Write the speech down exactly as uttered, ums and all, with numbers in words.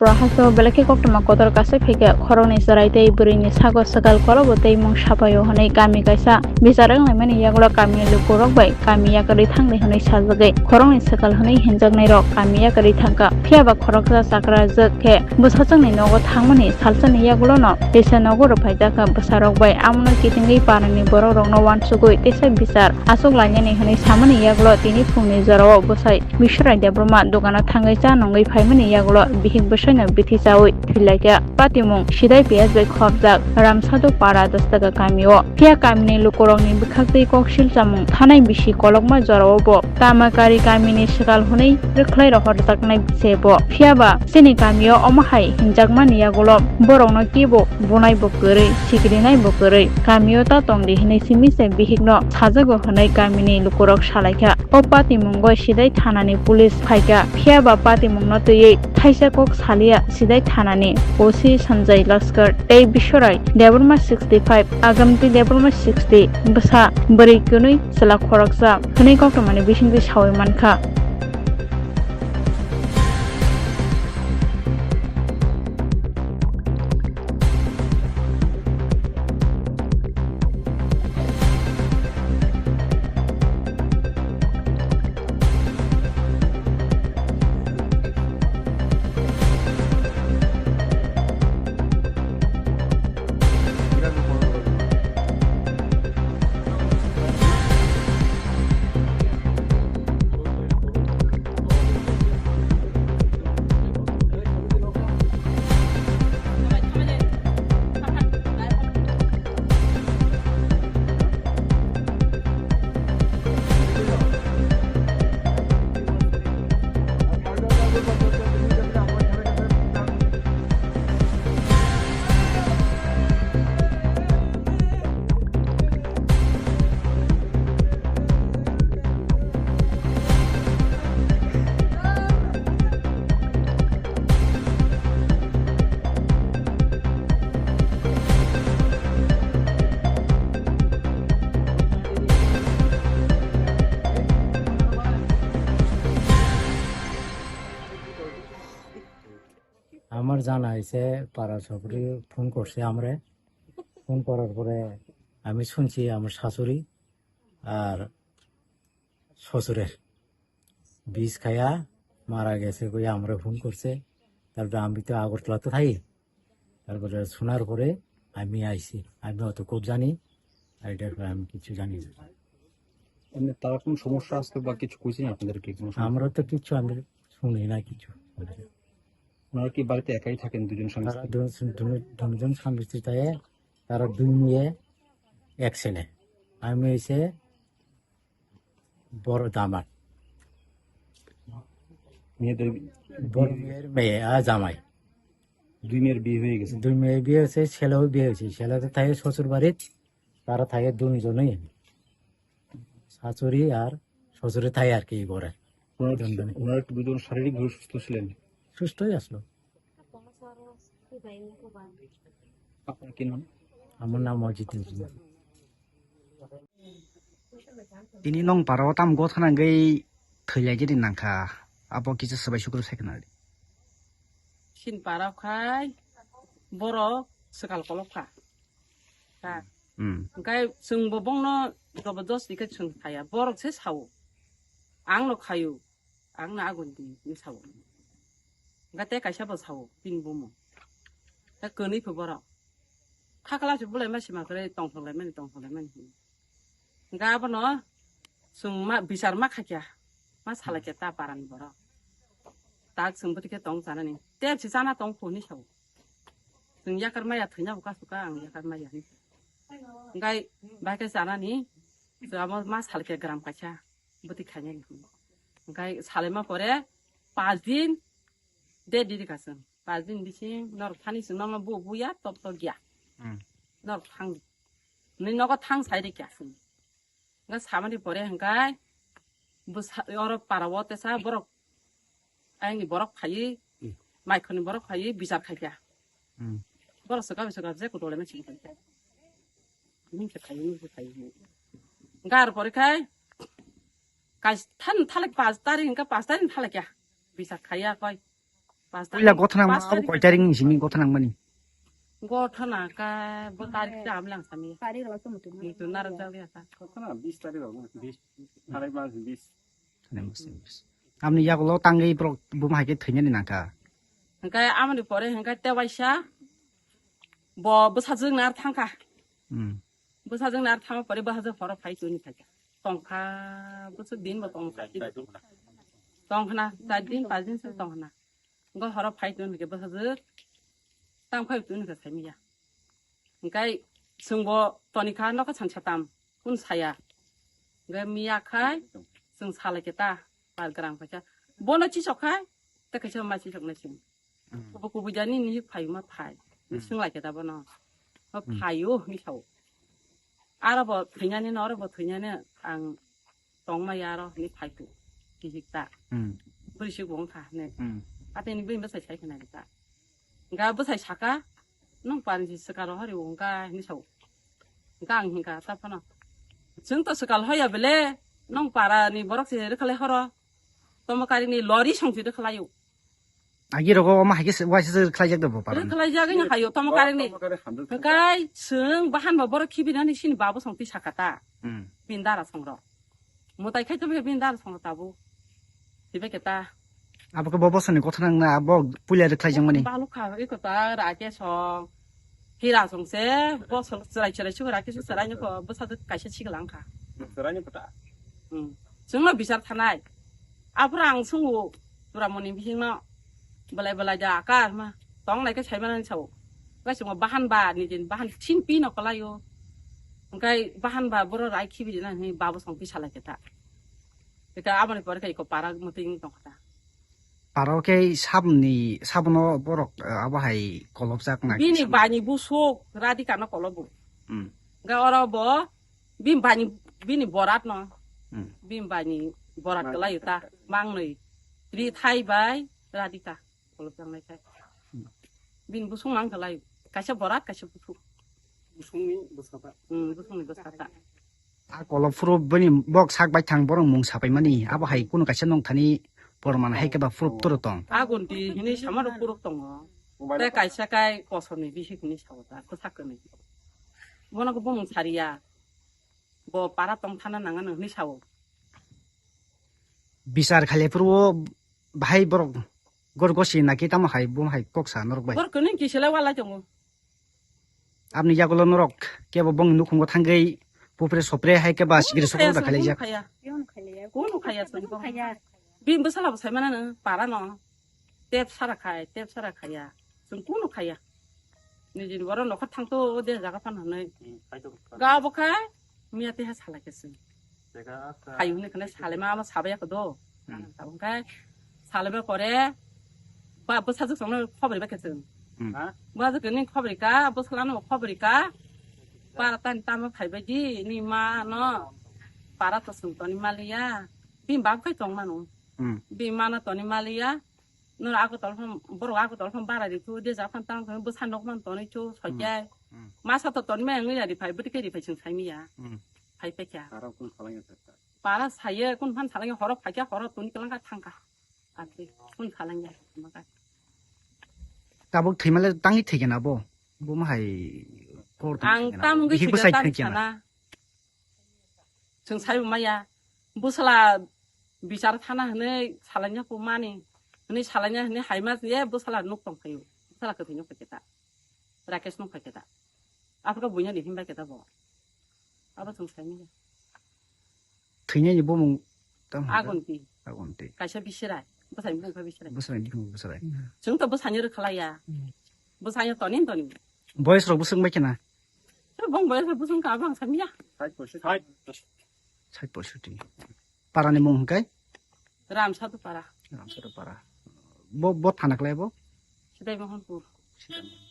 Pura hasto belai khe koktwma kotor kasai phaikha, khoroknwi chwrai tei bwrwini sago swkal kolobo tei mung sapaio hwnwi kami kaisa bichar wnglaimani yagulo kamini lukurok bai kami yakarwi thangdi hwnwi sajagwi khoroknwi swkal hwnwi hinjaknairok kami yakarwi thangkha. Phiyaba khoroksa chakra jwk khe bwsajwkni nogo thangmani salsani yagulono teisa nogo rwphaijak kha bwsarok bai. Amono kitingwi parani borokrokno uansugwi teisa bichar achuk lainani hwnwi samani yagulo tini phungni jorao bwsai Biswarai Debbarma dogano thangwi cha nungwi phaimani yagulo bihik bwsaino bithi chaui thwilaikha. Patimung Sidai P S bai khopjak Ramsadhu Para Dastaka kamio. Phiya kamini lukurokni bwkhaktwi koksil chamung thanai bisi kolokma jorao bo tama kari kamini swkal hwnwi rwkhlai rohorjaknai se bo. Phiyaba chini kamio omo hai hinjakmani yagulo borokno kibo bunai bo kwrwi, sikrinai bo kwrwi, kamio ta tongdi hwnwi simi se bihikno sajago hwnwi kamini lukurok salaikha. O patimungo Sidai thanani police phaikha, phiyaba patimungno twiwi thaisa kok salia Sidai thanani O C Sanjay Laskar tei Biswarai Debbarma sixty five, Agamti Debbarma sixty, bwsa bwrwi kwnwi chwla khoroksa hwnwi koktwmani bisingtwi saui mankha. আমার জানা হয়েছে পাড়া সভাপতি ফোন করছে আমরে। ফোন করার পরে আমি শুনছি আমার শাশুড়ি আর শ্বশুরের বিষ খায়া মারা গেছে কইয়া আমরা ফোন করছে। তারপরে আমি তো আগরতলাতে থাকি। তারপরে শোনার পরে আমি আইছি। আমি অত খুব জানি, আর এটার ব্যাপারে আমি কিছু জানি না। এমনি তারা কোনো সমস্যা আসতো বা কিছু কইছে না আপনাদেরকে? কোনো সমস্যা? আমরা তো কিচ্ছু, আমি শুনি না কিছু। ওনারা কি বাড়িতে একাই থাকেন, দুজন স্বামী তারা স্ত্রী? দুজন, দুজন, দুজন স্বামী স্ত্রী থাকে। তারা দুই মেয়ে, এক ছেলে। আমি হইছে বড় দামাদ। মেয়েদের বড় মেয়ের মেয়ে আর জামাই। দুই মেয়ের বিয়ে হয়ে গেছে। দুই মেয়ের বিয়ে হয়েছে, ছেলেও বিয়ে হয়েছে। ছেলে তো থাকে শ্বশুর বাড়ির, তারা থাকে দুজনেই, শাশুড়ি আর শ্বশুরে থাকে আর কি, এই ঘরে। ওনার, দুজনে। ওনারা একটু দুজন শারীরিকভাবে সুস্থ ছিলেন? সুস্থই আসলো। আপনার কি নাম? আমার নাম অজিত Majumdar. Tini nong para o tamo gotha nangwi thwi lai jani nangkha, abo kisa swbai sukru sai khna di. Sin para khai borok swkal kolok kha. Ha. Hmm. Hwnkhe chwngbo bongno jobodosti khe chwng khaya, borok se sao, ang no khayo, ang no agon di hinwi sao. Hwnkhe tei kaisa bo sao, bini bumung. Tei kwnwi pho borok. Khakla se bulai ma sima kwrwi tongthok lai mani, tongthok lai mani hinwi. Hwnkhe abono chwng ma bichar ma khaikha, ma salaikha ta parani borok. Tak chwng bwtwi khe tong chanani. Tei se chana tong pho hinwi sao. Chwng yakar maya thwina bo kasu ka ang yakar maya hinwi. Hwnkhe bai khe chanani, chwng abo ma salaikha gram kaisa bwtwi khainani hinwi. Hwnkhe salaima pore panch din, de diri ka chwng. Panch din bising norok thani chwng nono bu buya top top ya. Hmm. Norok thang. Ni nogo thang sai de kya chwng. Hwnkhe samani pore hwnkhe bwsa oro para o tesa borok ayangni borok phaiwi, hmm, maikhorni borok phaiwi bichar khaikha. Hmm. Borok swkang swkang je kutule ma chini khaikha. Nung se phaiwi, nung se phaiwi. Hwnkhe ar pore khai kais than thalak panch tarik hwnkhe panch tarik thalak ya. Bichar khaiya koi. Pas Puila tarik, gotha nang pas ma abo tarik koi tarik ni simi gotha nang mani? Gotha na ka bo tarik ta amlang sami. Tarik rok mutu. Mutu narok jak ya ta. Gotha na bis tarik rok, bis, tarik mas bis. Amni yagulo tangwi borok buma hai khe thwinani nangkha. Hingke amoni pore hingke tewaisa bo bwsajwk nar thangkha. Hmm. Bwsajwk nar thangma pore bwsajwk horo phai tuni khaikha. Tongkha bwswk din bo tongkha. Tongkhna char din pas din se tongkhna. Hingke horo phai tuni khe bwsajwk tang phai tuni khe saimiya. Hingke chwngbo tonikha nokha sansa tam. Kun saya. Hingke miya khai, chwng salai khe ta, par grang phaikha. Bono chisok khai, tei kaisa ma chisok nai chwng. Hmm. Kubu kubu jani ni phai ma phai. Ni Hmm. swng lai khe ta bono. Ma Hmm. phai o, ni sao. Aro bo thwinani no, aro bo thwinani ang tong ma ya aro, ni phai tu. Kihik ta. Hmm. Bwrwi si bo wng kha, ne. Hmm. Ate ni bini bwsai sai khna ta. Hingke bwsai saka, "Nwng parni si swkaro hori wngkha," hinwi sao. Hingke ang hingkha, ta phano, "Chwng to swkal hoya bele, nwng parani borok se rwkhalai horo. Tomo karini lori songsi rwkhalaio." Agi rogo omo hai khe se, waisa se rwkhlaijak da bo parani. Rwkhalaijak wngkha haio, tomo karini. Hingke chwng bahan ba borok khibinani sini babo songti sakha ta. Hmm. Bini dara songrok. Mwtai khai tongwi bini dara songrok tabuk. Hibai khe ta. Abo khe bo bosoni gotha nang na, abo puila rwkhlaijak mani. Balukha, eko ta Rakesh song. Hira song se, bosol chwrai chwrai chwrai Rakesh chwrai ni ko, bwsa kaisa chiglang kha. Chwrai ni kota. Hmm. Chwngno bichar thanai. Aphuru ang sungu, Turamoni bisingno, belai belai da akar ma. Tong lai khe sai mani sao. Kaisa mo bahan ba, ni din bahan chin pi no kalaio. Hingke bahan ba boro rai khibi na ni babo song pi salai khe ta. Eka aboni pore khe eko para muting tong kha ta. Paro khe sabni, sabno borok, eh, abo hai kolobjak na Bini kisa. Bani busuk Radhika no kolobo. Hmm. Ga oro bo bini bani, bini borat no. Hmm. Bini bani borat Mang kalayo ta. Mangnoi. Ri thai bai Radhika. Kolobjak nai thai. Hmm. Bini busuk mang kalayo. Kaisa borat, kaisa busuk. Busungni bwsata. Hmm, busungni bwsata. A kolok phuru bini bok sak bai thang borok mung sapai mani, abo hai kunu kaisa nong thani porman hai khe ba phuru toro tong. A gonti hini sama rok phuru tongo. Tei kaisa kai kosom ni bisi hini sao ta, kwchak kwni. Bono khe bumung sariya. Bo para tong thana nang ano hini sao. Bichar khaile phuru o bahai borok gor gosi naki tamo hai bum hai kok sa norok bai. Borok kwnwi kisa le walai tongo. Aboni yagulo norok kebo bongni nukhungo thangwi pupre sopre hai khe ba sikiri sopre da khailaijak. Kunu khaya, kunu khaya, kunu khaya. Bini bwsala bo sai manano para no. Tep sara khai, tep sara khaya. Chwng kunu khaya. Nijini borok nokha thangto o de jaga phano hwnwi. Ga bo khai miya teha salai khe chwng. Hayung ni khne salai ma, ma sabai ya do. Hmm. Tabuk khai salai ba pore ba bwsajwk songno khobori ba khe chwng. Hmm. Bwsajwk ni khobori ka, bwsala no khobori ka. Para tani tamo phai bai di, ni ma no. Para to sung toni maliya. Bini bab khai tong mano. Hmm. Bini ma no toni maliya. Noro Agartala phano, borok Agartala phano bara ri thu, de ja phano tang phano bwsa nok man tonwi thu, Hmm. soichai. Hmm. Masa to tonwi maya wngwi ya ri phai, bwtwi khe ri phai chwng sai maya. Hmm. Phai pekha. Para kun khalai ya ta. Para saye, kun phan salai horo phaikha, horo tuni kwlangkha thangkha. Atwi kun khalai ya. Tabuk thwimale tangwi thwikhe na bo? Bo ma hai kor tang Ang thwikhe na tam bo? Wngwi Bihik thwikha bwsai tam thwikhe na? Sana. Chwng sai maya. Bwsala bichar thana hwnwi salaina ku mani. Hwnwi salaina hwnwi haima ye bwsala nuk tong phaio. Bwsala kwthwi nuk phaikhe ta. Rakesh nuk phaikhe ta. Aphuru buino ni himbai khe ta bo. Abo chwng sai maya. Thwinani bumung tamo hwnka? Agonti. Agonti. Kaisa bisirai. Bwsai bumung kha bisirai. Bwsai bumung bwsai. Chwng to bwsani rwkhalaiya. Hmm. Bwsani toni toni. Boyes rok bwswk bai khena? Bong boyes rok bwswk kha bang samya. Sait poisoti. Sait poisoti. Para ni mung hwnkai? Ramsadu para. Ramsadu para. Bo, bo thana klai bo? Sidai Mohanpur. Sidai Mohanpur.